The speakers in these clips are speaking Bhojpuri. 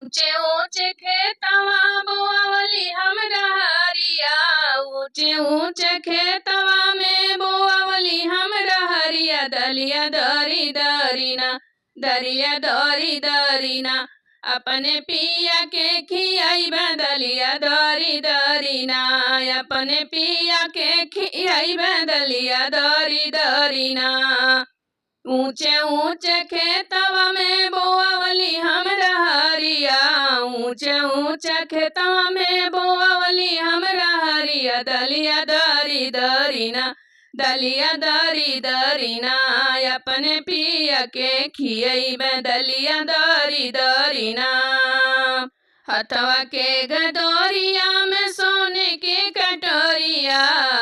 ऊंचे ऊंचे खेतवा बोआवली हमरा हरिया, ऊंचे ऊंचे खेतवा में बोआवली हमरा हरिया। दलिया दरी दरीना, दरिया दरी दरीना, अपने पिया के खियाई बदलिया दरी दरीना, अपने पिया के खियाई बदलिया दरी दरीना। ऊंचे ऊंचे खेतवा में बोआवली हमरा हरिया, ऊंचे ऊंचे खेतवा में बोआवली हमरा हरिया। दलिया दरी दरीना, दलिया दरी दरीना, अपने पिया के खियई दलिया दरी दरीना। हथवा के गदोरिया में सोने के कटोरिया,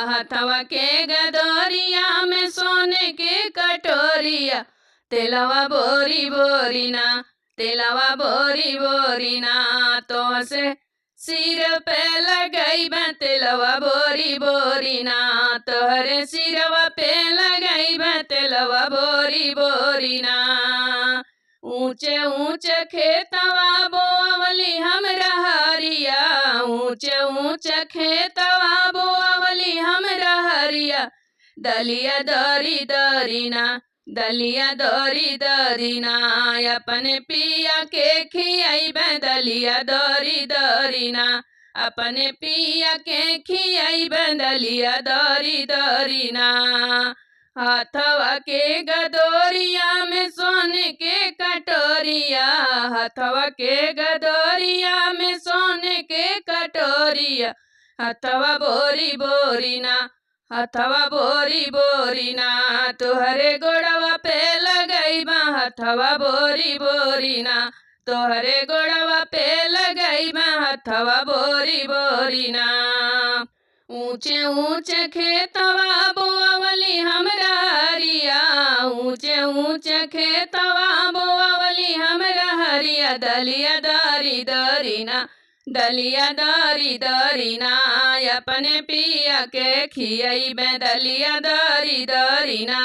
हथवा के गदोरिया में सोने के कटोरिया। तेलवा बोरी बोरीना, तेलवा बोरी बोरीना, तो से सिर पे लगई तेलवा बोरी बोरीना, तोहरे सिरवा पे लगई तेलवा बोरी बोरीना। ऊंचे ऊंचे खेतवा बोआवली हमरा हरिया, ऊंचे ऊंचे खेतवा बोआवली हमरा हरिया। दलिया दरी दरीना, दलिया दरी दरीना, अपने पिया के खियाई दलिया दरी दरीना, अपने पिया के खियाई दलिया दरी दरीना। हथवा के गदोरिया में सोने के कटोरिया, हथवा के गदोरिया में सोने के कटोरिया। हथवा बोरी बोरीना, हथवा बोरी बोरीना, तोहरे गोड़वा पे लगई बा हथवा बोरी बोरीना, तोहरे गोड़वा पे लगई बा हथवा बोरी बोरीना। ऊंचे ऊंचे खेतवा बोआवली हमरा हरिया, ऊंचे ऊंचे खेतवा बोआवली हमरा हरिया। दलिया दरी दरीना, दलिया दरी दरीना, अपने पिया के खियई दलिया दरी दरीना।